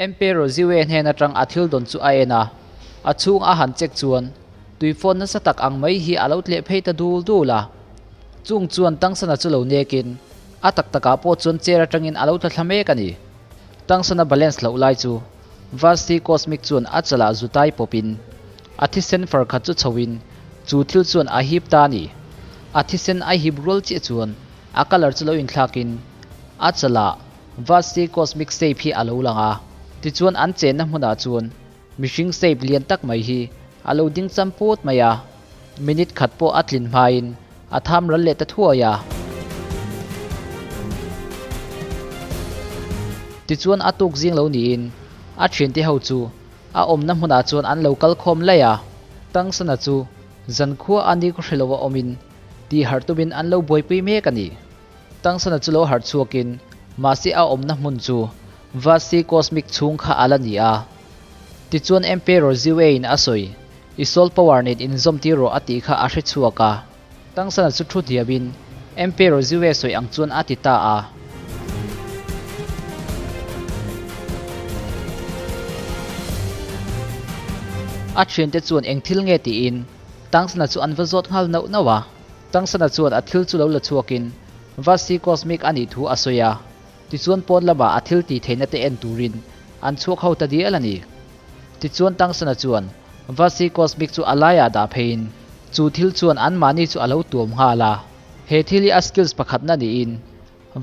Emperor Ziwe hnen atang a thil dawn chu a en a, a chhung a han check chuan tuifawn nasa tak ang mai hi a lo tleh phei ta dul dul a. Chung chuan Tangsana chu lo nekin a tak takah pawh chuan chair atangin a lo tla thla mek a ni. Tangsana balance loh lai chu Vasti Cosmic chuan a chalah zu tai pawpin a thisen far khat chu chhoin chu thil chuan a hip ta a ni. A thisen a hip rual chiah chuan a colour chu lo inthlakin a chalah Vasti Cosmic shape hi a lo lang a. Tichuan an chenna hmunah chuan mihring shape lian tak mai hi a lo ding cham put mai a, minute khat pawh a tlin hmain a tham ral leh ta thuai a. Tichuan a tuk zing lo niin a thiante ho chu a awmna hmunah chuan an lo kal khawm laih a, Tangsana chu zankhua a ni khaw hre lova awmin tih harh tumin an lo buaipui mek a ni. Tangsana chu lo harh chhuakin mahse a awmna hmun chu Vasi Cosmic chhung kha a la ni a. Tichuan Emperor Ziwei-in a sawi, I soul power nen inzawm tir rawh a tih kha a hre chhuak a. Tangsana chu thu hniamin Emperor Ziwei sawi ang chuan a ti ta a. A thiante chuan eng thil nge tiin Tangsana chu an va zawt nghal nauh nauh a. Tangsana chuan a thil chu lo la chhuakin Vasi Cosmic a nih thu a sawi a, tichuan pawn lamah a thil tih theihna te en turin an chhuak ho ta dial a ni. Tichuan Tangsana chuan Vasi Cosmic chu a laiah dah pheiin chu thil chuan anmahni chu a lo tuam nghal a, he thil hi a skills pakhatna niin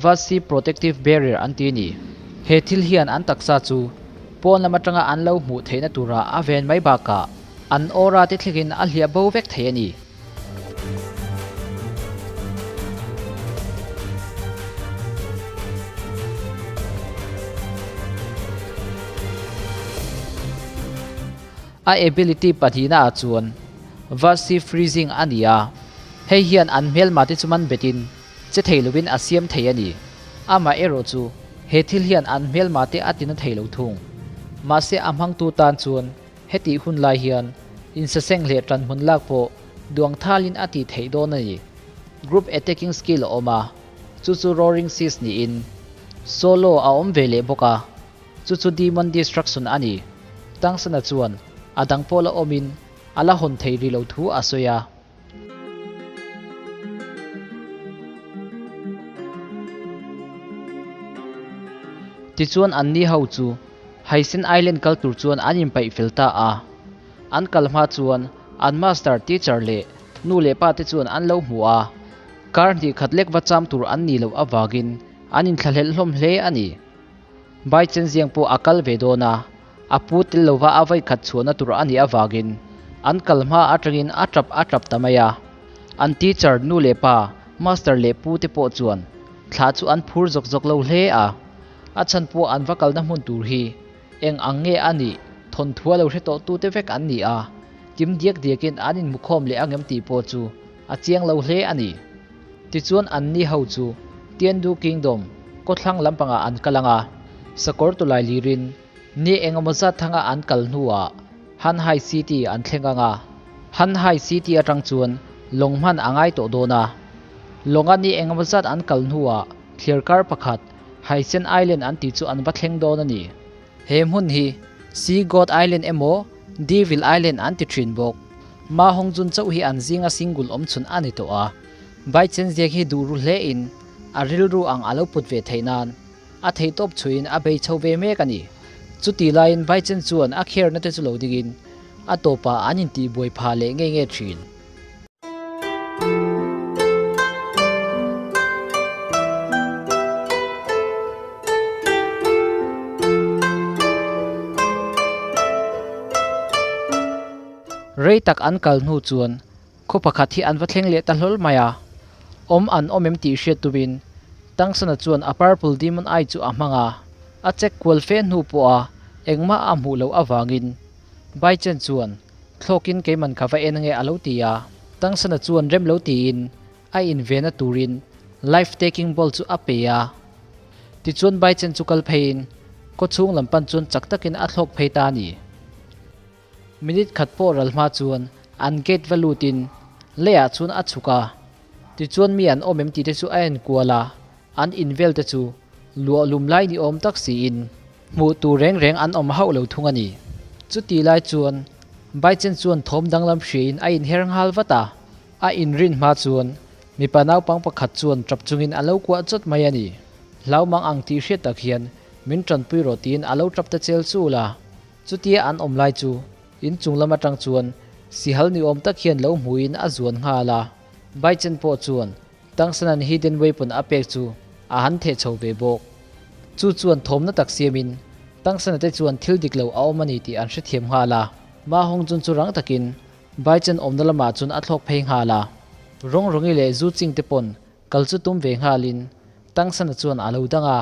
Vasi Protective Barrier an ti a ni. He thil hian an taksa chu pawn lam atanga an lo hmuh theihna tura a ven mai bakah an aura te thlekin a hliah bo vek thei a ni. A ability pahnihna ah chuan Vasi Freezing a ni a, hei hian an hmelma te chu man betin che thei lovin a siam thei a ni. Amah erawh chu he thil hian an hmelma te a tina thei lo thung. Mahse a hmangtu tan chuan Hetih hun lai hian insaseng leh ṭanhmun lak pawh duang thalin a tih theih dawn a ni. Group attacking skill a awm a, chu chu Roaring Seas niin solo a awm ve leh bawk a, chu chu Demon Destruction a ni. Tangsana chuan a dang pawh la awmin a la hawn thei rih lo thu a sawi a. Tichuan anni ho chu Haisen Island kal tur chuan an inpaih fel ta a. An kal hma chuan an master, teacher leh nu leh pa te chuan an lo hmu a. Kar hnih khat lek va cham tur an nih loh avangin an inthlahlelh hlawm hle a ni. Bai Chenziang pawh a kal ve dawn a, a pu tel lova a vawi khat chhuahna tur a nih avangin an kal hma atangin a tap a tap ta mai a. An teacher, nu leh pa, master leh pu te pawh chuan thla chu an phur zawk zawk lo hle a. A chhan pawh an va kalna hmun tur hi eng ang nge a nih thawnthua lo hre tawh tute vek an ni a, kim diak diakin an inhmukhawm leh angem tih pawh chu a chiang lo hle a ni. Tichuan anni ho chu Tiandu Kingdom kawthlang lampangah an kal ang a, sakawr tulai lirin ni engemaw zat thanga an kal hnuah Hanhai City an thleng ang a, Hanhai City atang chuan lawng hman a ngai tawh dawn a. Lawnga ni engemaw zat an kal hnuah thliarkar pakhat Haisen Island an tih chu an va thleng dawn a ni. He hmun hi Sea God Island emaw Devil Island an ti thin bawk. Ma Hongjun chauh hi an zinga single awm chhun a ni tawh a. Bai Chenziak hi duh ru hle in a rilru ang a lo put ve theih nan a theihtawp chhuiin a bei chho ve mek a ni. Chuti laiin Bai Chen chuan a kherna te chu lo dingin a tawpah an intihbuai phah leh nge nge thin. Rei tak an kal hnu chuan khaw pakhat hi an va thleng leh ta hlawl mai a, awm an awm em tih hriat tumin Tangsana chuan a Purple Demon Eye chu a hmang a, a check kual fe hnu pawha engmah a hmuh loh avangin Bai Chen chuan Thlawkin keiman ka va en ange a lo ti a, Tangsana chuan rem lo tiin a invena turin life taking ball chu a pe a. Tichuan Baichen chu kal pheiin khawchhung lam pan chuan chak takin a thlawk phei ta a ni. Minute khat pawh ral hma chuan an gate va lutin leiah chuan a chhuk a, tichuan mi an awm em tih te chu a en kual a, an invel te chu luah lum lai ni awm tak siin. Hmuh tur reng reng an awm hauh lo thung a ni. Chutih lai chuan Baichen chuan thawm danglam hriain a inher nghal vat a. A inrin hma chuan mipa naupang pakhat chuan tap chungin a lo kuah chawt mai a ni. Hlau mang ang tih hriat tak hian min tanpui rawh tiin a lo tap ta chel chul a. Chutia an awm lai chu inchung lam atang chuan sihal ni awm tak hian lo hmuin a zuan nghal a. Baichen pawh chuan Tangsanan hidden weapon a pek chu a han theh chho ve bawk. Chu chuan thawmna tak siamin Tangsana te chuan thil dik lo a awm a ni tih an hrethiam nghal a. Ma Hong Jun chu rang takin Baichen awmna lamah chuan a thlawk phei nghal a. Rawng Rawngi leh Zu Ching te pawn kal chu tum ve nghalin Tangsana chuan a lo dang a.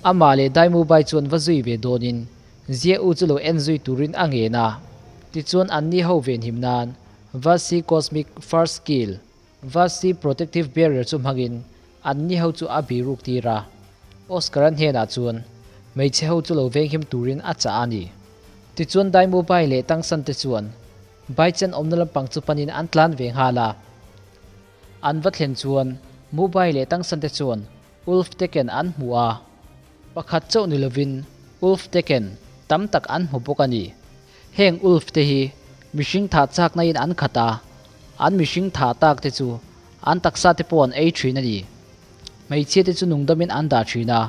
Amah leh Dai Mu Bai chuan va zui ve dawnin Zia U chu lo en zui turin a ngen a. Tichuan anni ho venhim nan Vasi Cosmic First Skill Vasi Protective Barrier chu hmangin anni ho chu a biruk tir a. Oscar-a hnenah chuan hmeichhe ho chu lo venghim turin a chah a ni. Tichuan Daimu Bai leh Tangsan te chuan Baichen awmna lampang chu panin an tlan ve nghal a. An va thlen chuan Mu Bai leh Tangsan te chuan Ulf Teken an hmu a. Pakhat chauh ni lovin Ulf Teken tam tak an hmu bawk a ni. Heng Ulf te hi mihring thah chakna in an khat a, an mihring thah tak te chu an taksa te pawh an ei thin a ni. Hmeichhia te chu nungdamin an dah thin a,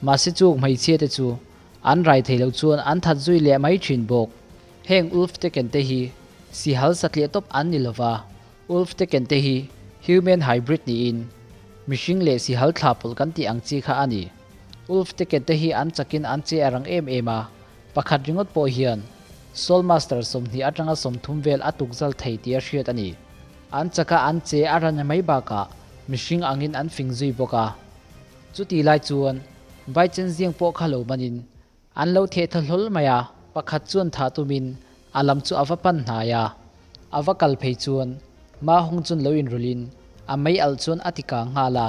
mahse chuk hmeichhia te chu an rai thei lo chuan an that zui leh mai thin bawk. Heng Ulf te ken te hi sihal satliah tawp an ni lova, Ulf te ken te hi human hybrid niin mihring leh sihal thla pawlh kan tih ang chi kha a ni. Ulf te ken te hi an chakin an che a rang em em a, Pakhat ringawt pawh hian Soul Master 20 atanga 30 vel a tukzal thei tih a hriat a ni. An chaka an che a ran mai bakah mihring angin an fing zui bawk a. Chuti lai chuan Baichen ziang pawh kha lo manin an lo theh tha hlawl mai a, pakhat chuan thah tumin a lam chu a va pan hnai a. A va kal phei chuan Ma Hong chuan lo inrawlhin a mei alh chuan a ti kang nghal a.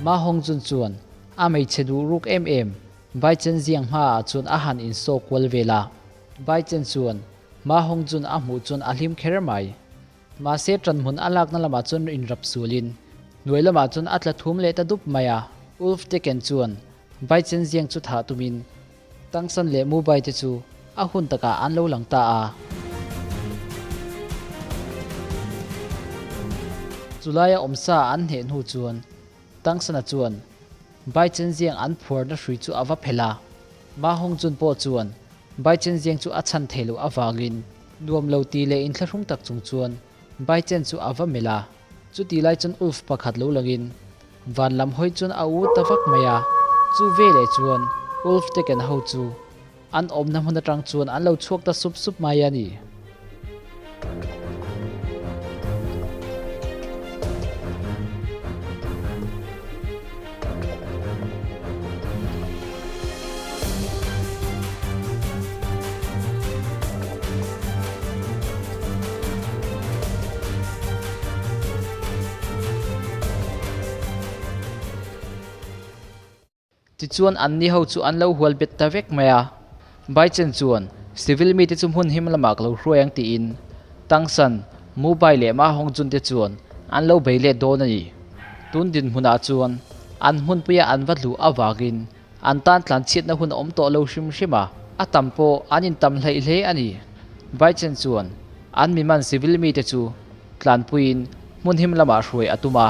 Ma Hong Jun chuan a hmeichhe duh ruk em em Bai Chen Ziang hmaah chuan a han insaw kual vel a. Bai Chen chuan Ma Hong Jun a hmuh chuan a hlim kher mai. Mahse ṭanhmun a lakna lamah chuan inrap sulin hnuai lamah chuan a tla thum leh ta dup mai a. Ulf Teken chuan Baichen ziang chu thah tumin Tangsan leh Mubai te chu a hun takah an lo lang ta a. Chulaia awmsa an hneh hnu chuan Tangsana chuan Baichen ziang an phuarna hrui chu a va phelh a. Ma Hongjun pawh chuan Baichen ziang chu a chhan thei loh avangin nuam lo ti leh inthlahrung tak chung chuan Baichen chu a va melh a. Chuti lai chuan Ulf pakhat lo langin van lam hawi chuan a u ta vak mai a. Chu veleh chuan Ulf te ken ho chu an awmna hmun atang chuan an lo chhuak ta sup sup mai a ni. Tichuan anni ho chu an lo hual bet ta vek mai a. Baichen chuan civil mite chu hmun him lamah ka lo hruai ang tiin Tangsan, Mubai leh Ma Hongjun te chuan an lo bei let dawn a ni. Tun dinhmunah chuan an hmunpuia an va hluh avangin An tan tlanchhiatna hun a awm tawh lo hrim hrim a, a tam pawh an intam hleih hle a ni. Baichen chuan an miman civil mite chu tlanpuiin hmun him lamah hruai a tum a.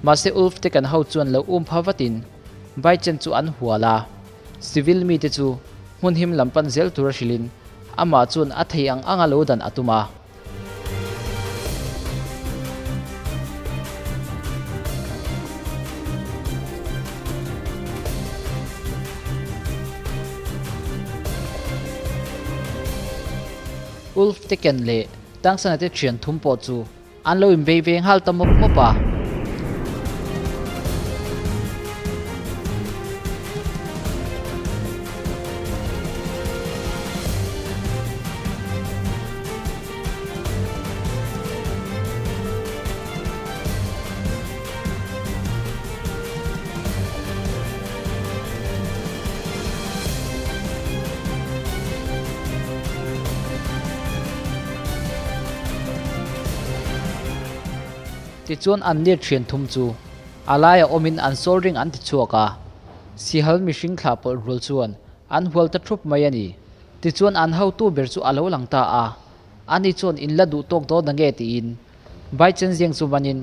Mahse Ulf te kan ho chuan lo um pha vatin Baichen chu an hual a, civil mite chu hmun him lam pan zel tura hrilhin amah chuan a thei ang anga lo dan a tum a. Ulf Teken leh Tangsana te thian thum pawh chu an lo inbei ve nghal ta mawp mawp a. Tichuan an ni thian thum chu a laia awmin an soul ring an ti chhuak a, sihal mihring thlah pawlh rual chuan an hual ta thup mai a ni. Tichuan an hotu ber chu a lo lang ta a, ani chuan in la duh tawk dawn ange tiin Bai Chen Ziang chu vanin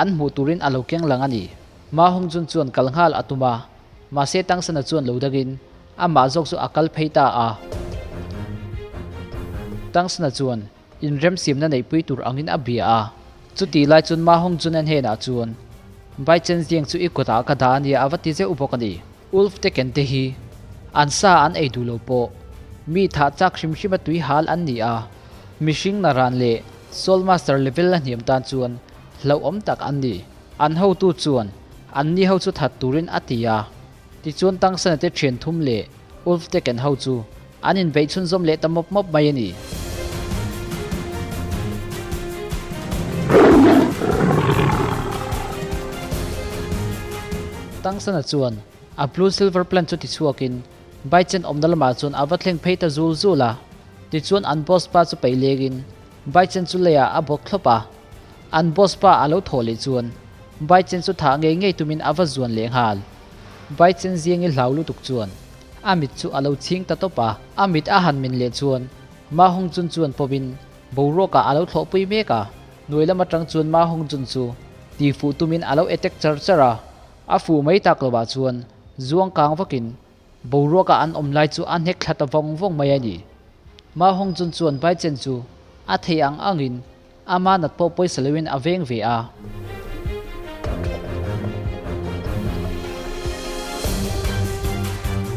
an hmuh turin a lo keng lang a ni. Ma Hong Jun chuan kal nghal a tum a, mahse Tang Sana chuan lo dangin amah zawk chu a kal phei ta a. Tang Sana chuan inremsiamna neihpui tur angin a bia a, chutih lai chuan Ma Hong Jun-a hnenah chuan Bai Chen Ziang chu i kutah ka dah a nia a va ti zeuh bawk a ni. Ulf te ken te hi an sa an ei duh lo pawh mi thah chak hrim hrim a tui hal an ni a, mihring naran leh Soul Master level a hniam tan chuan hlauhawm tak an ni. An hotu chuan an ni ho chu that turin a ti a, tichuan Tangsana te thian thum leh Ulf te ken ho chu an inbeih chhunzawm leh ta mawp mawp mai a ni. Tangsana chuan a Blue Silver Plan chu tichhuakin Baichen awmna lamah chuan a va thleng phei ta zul zul a. Tichuan an boss pa chu peih lengin Baichen chu leiah a bawk thlawp a. An boss pa a lo thawh leh chuan Baichen chu thah ngei ngei tumin a va zuan leh nghal. Baichen ziangi hlau lutuk chuan a mit chu a lo chhing ta tawp a. A mit a han min leh chuan Ma Hong Jun chuan pawmin boruakah a lo thlawhpui mek a. Hnuai lam atang chuan Ma Hong Jun chu ti fuh tumin a lo attack char char a. A fuh mai tak lovah chuan zuang kang vakin boruaka an awm lai chu a hnek thla ta vawng vawng mai a ni. Ma Hong Jun chuan Bai Chen chu a thei ang angin ama nat pawh pawisa loin a veng ve a.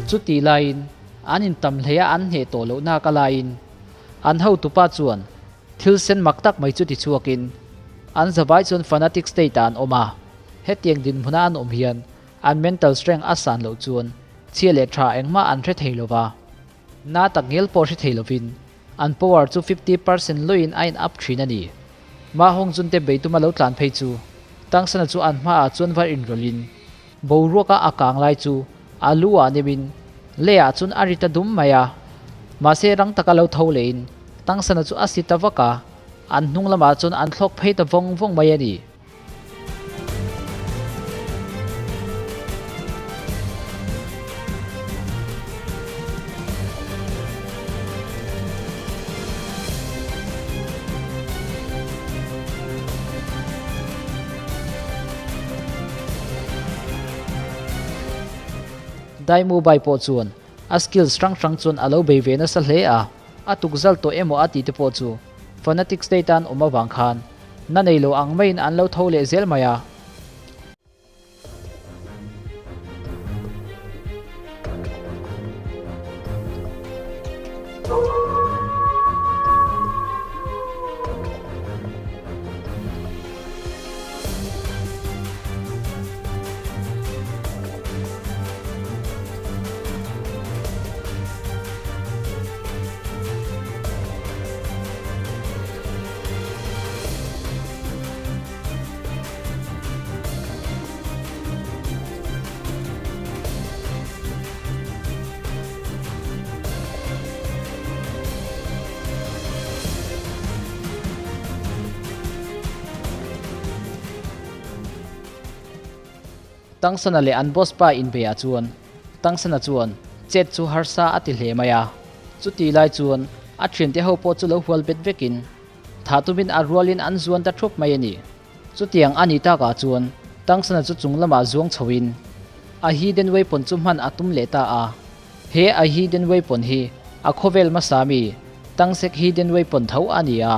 Chutih laiin an intam hleia an hneh tawh loh nak a laiin an hotupa chuan thil sen mak tak mai chu tichhuakin an zavai chuan fanatic state ah an awm a. Hetiang dinhmuna an awm hian an mental strength a san loh chuan chhia leh tha engmah an hre thei lova, na tak ngel pawh hre thei lovin an power chu 50% luiin a in up thin a ni. Ma Hong Jun te beituma lo tlan phei chu Tangsana chu an hmaah chuan var inrawlhin boruaka a kang lai chu a lu ah nemin leiah chuan a ri ta dum mai a. Mahse rang taka lo tho lehin Tangsana chu a si ta vak a, an hnung lamah chuan an thlawk phei ta vawng vawng mai a ni. Daimu Bai pawh chuan a skills hrang hrang chuan a lo bei ve nasa hle a, a tukzal tawh emaw a tih te pawh chu Fanatic State an awm avang khan Na nei lo ang maiin an lo tho leh zel mai a. Tangsana leh an boss pa inbeiah chuan Tangsana chuan chet chu harsa a ti hle mai a. Chutih lai chuan a thiante ho pawh chu lo hual bet vekin Thah tumin a rualin an zuan ta thup mai a ni. Chutiang a nih takah chuan Tangsana chu chung lamah zuang chhoin a hidden weapon chu hman a tum leh ta a. He a hidden weapon hi a khawvel hmasa mi Tangsek hidden weapon tho a ni a.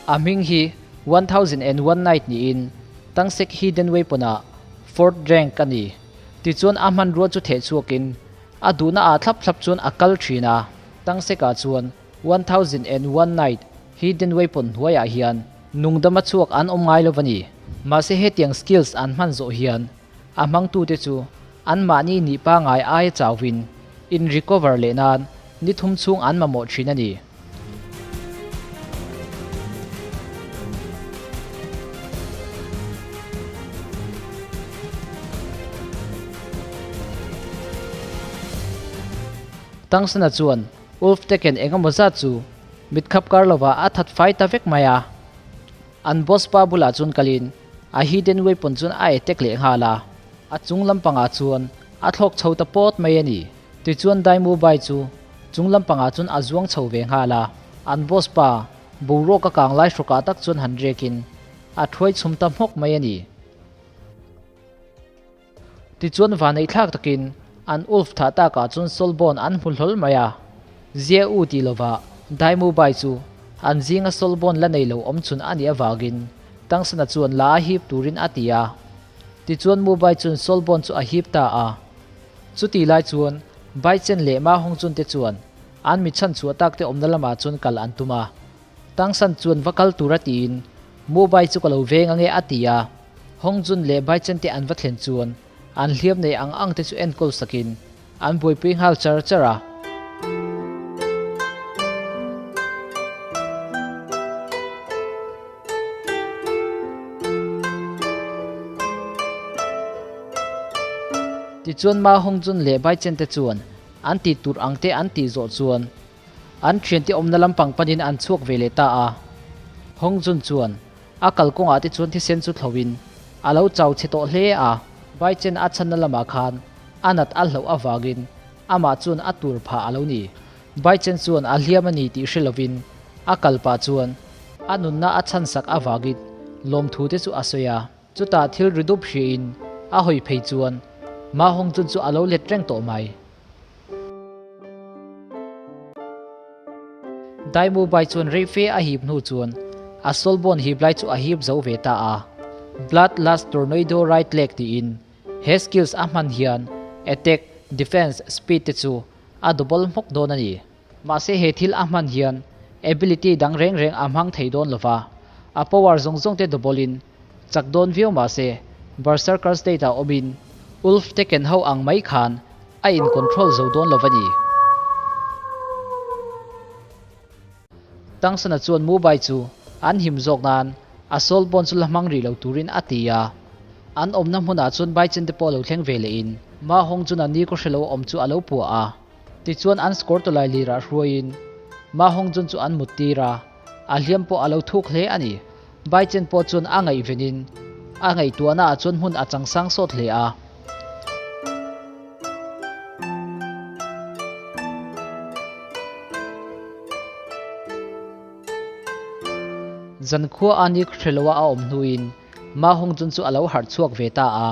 A hming hi 1001 Night niin Tangsek Hidden Weapon-ah fourth rank a ni. Tichuan a hmanrua chu theh chhuakin a duhna ah thlap thlap chuan a kal thin a. Tangsekah chuan 1001 Night Hidden Weapon hnuaiah hian nungdama chhuak an awm ngai lo va ni. Mahse hetiang skills an hman zawh hian a hmangtute chu anmahni nih pangai aia chauhin in recover leh nan ni thum chhung an mamawh thin a ni. Tangsana chuan Ulf Teken engemaw zat chu mitkhap kar lovah a that fai ta vek mai a. An boss pa bulah chuan kalin a hidden weapon chuan a attack leh nghal a, a chung lampangah chuan a thlawk chho ta pawt mai a ni. Tichuan Daimu Bai chu chung lampangah chuan a zuang chho ve nghal a, an boss pa boruak a kang lai hrawkah tak chuan han rekin a thuai chhum ta hmawk mai a ni. Tichuan vaneihthlak takin an Ulf thah takah chuan Solbon an hmu hlawl mai a, Zia u tih lovah Daimu Bai chu an zinga Solbon la nei lo awm chhun a nih avangin Tangsana chuan la a hip turin a ti a. Tichuan Mu Bai chuan Solbon chu a hip ta a. Chutih lai chuan Bai Chen leh Ma Hong Chun te chuan an mi chhanchhuah tak te awmna lamah chuan kal an tum a. Tangsan chuan va kal tur a tiin Mu Bai chu ka lo veng ange a ti a. Hong Jun leh Bai Chen te an va thlen chuan an hliam nei ang ang te chu enkawl sakin an buaipui nghal char char a. Tichuan Ma Hong Jun leh Bai Chen te chuan an tih tur ang te an tih zawh chuan An thiante awmna lampang panin an chhuak ve leh ta a. Hong Jun chuan a kalkawngah te chuan thisen chu thloin a lo chau chhe tawh hle a. Bai Chen a chhanna lamah khan a nat a hlauh avangin amah chuan a tur phah a lo ni. Bai Chen chuan a hliam a ni tih hre lovin a kal pah chuan a nunna a chhansak avangin lawmthu te chu a sawi a. Chutah thil ri dup hriain a hawi phei chuan Ma Hong Jun chu a lo let reng tawh mai. Daimu Bai chuan rei fe a hip hnu chuan a Soulbone hip lai chu a hip zo ve ta a. Blood Lust Tornado Right Leg tiin he skills a hman hian attack, defense, speed te chu a double hmawk dawn a ni. Mahse he thil a hman hian ability dang reng reng a hmang thei dawn lova, a power zawng zawng te double in chak dawn viau mahse Berserker state ah awmin Ulf te ken ho ang mai khan a in control zo dawn lova ni. Tangsana chuan Mubai chu an him zawk nan a soul bond chu la hmang rih lo turin a ti a. An awmna hmunah chuan Baichen te pawh lo thleng ve leh in Ma Hong chun a ni kaw hre lo awm chu a lo puah a. Tichuan an score tawlai lirah hruaiin Ma Hong Jun chu an mut tir a, a hliam pawh a lo thuk hle a ni. Bai Chen pawh chuan a ngaihvenin a ngaihtuahna ah chuan hmun a chang sang sawt hle a. Zankhua a ni hreloa a awm hnuin Ma Hong Jun chu a lo harh chhuak ve ta a.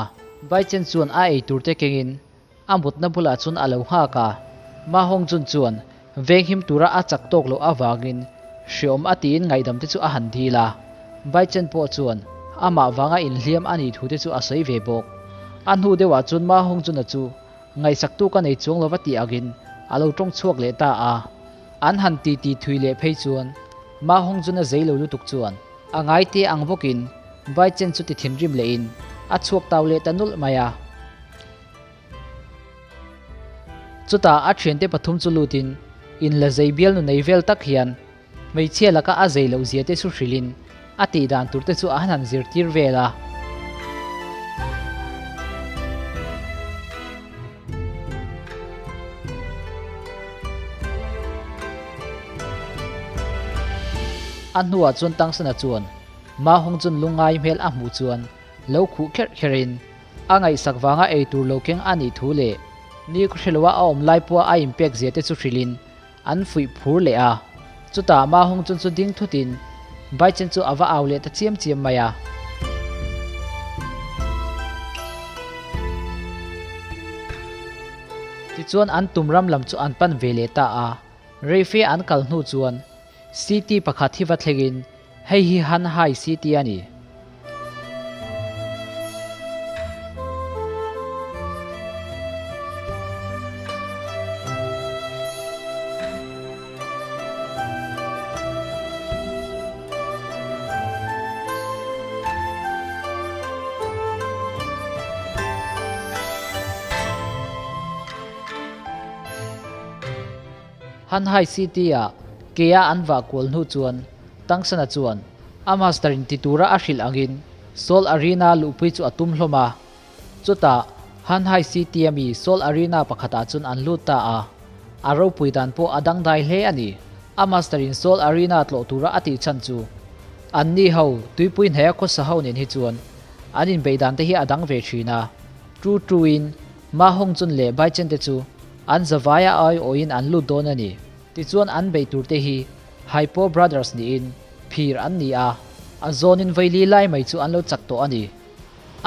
Bai Chen chuan a eitur te kengin A mutna bulah chuan a lo nghak a, Ma Hong Jun chuan venghim tura a chak tawk loh avangin hreawm a tiin ngaihdam te chu a han dil a. Bai Chen pawh chuan amah vanga inhliam a nih thu te chu a sawi ve bawk. A hnu deuhah chuan Ma Hong Jun-a chu ngaihsaktu ka nei chuang lova tih angin a lo tawng chhuak leh ta a. An han ti ti thui leh phei chuan Ma Hong Jun-a zei lo lutuk chuan a ngai te ang bawkin Bai Chen chu ti thinrim lehin a chhuak tau leh ta nulh mai a. Chutah a thiante pathum chu lutin in la zei bial nu nei vel tak hian hmeichhia laka a zei loh zia te chu hrilhin a tih dan tur te chu a han han zirtir vel a. A hnuah chuan Tangsana chuan Ma Hong Jun lungngai hmel a hmuh chuan lo khuh kherh kherhin A ngaihsak vanga ei tur lo keng a nih thu leh ni khawhreloa a awm lai pawha a inpek zia te chu hrilhin an fuih phur leh a. Chutah Ma Hong Chun chu ding thutin Bai Chen chu a va au leh ta chiam chiam mai a. Tichuan an tum ram lam chu an pan ve leh ta a. Reife an kal hnu chuan City pakhat hi va thlengin Hei hi Han Hai City a ni. Han Hai City-ah kea an vah kual hnu chuan Tangsana chuan a master in ti tura a hrilh angin Seoul Arena luhpui chu a tum hlawm a. Chutah Han Hai City-a mi Seoul Arena pakhatah chuan an lut ta a. A ropui dan pawh a dangdai hle a ni. A master in Soul Arena tlawh tura a tih chhan chu anni ho tuipui hnaia khawsa ho nen hi chuan an inbeih dan te hi a dang ve thin a. Tu tu in Ma Hong Chun leh Bai Chen te chu an zavaia aiawhin an lut dawn a ni. Tichuan an beih tur te hi Haipo Brothers niin phir an ni a, a zawnin vaili lai mai chu an lo chak tawh a ni.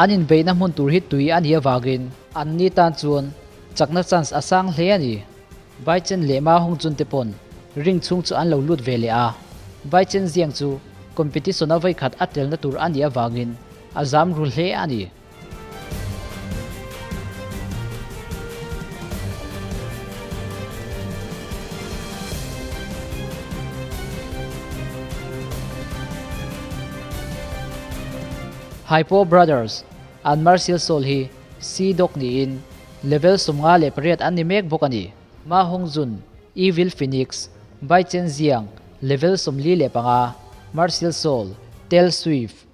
An inbeihna hmun tur hi tui a nih avangin anni tan chuan chakna chance a sang hle a ni. Bai Chen leh Ma Hong Chun te pawn ring chhung chu an lo lut ve leh a, Bai Chen ziang chu competition a vawikhat a telna tur a nih avangin a zam ru hle a ni. Haipo Brothers an Martial Soul hi Sea Dog niin level 58 an ni mek bawk a ni. Ma Hongjun, Evil Phoenix, Bai Chen Ziang, level 45, Martial Soul, Tail Swift.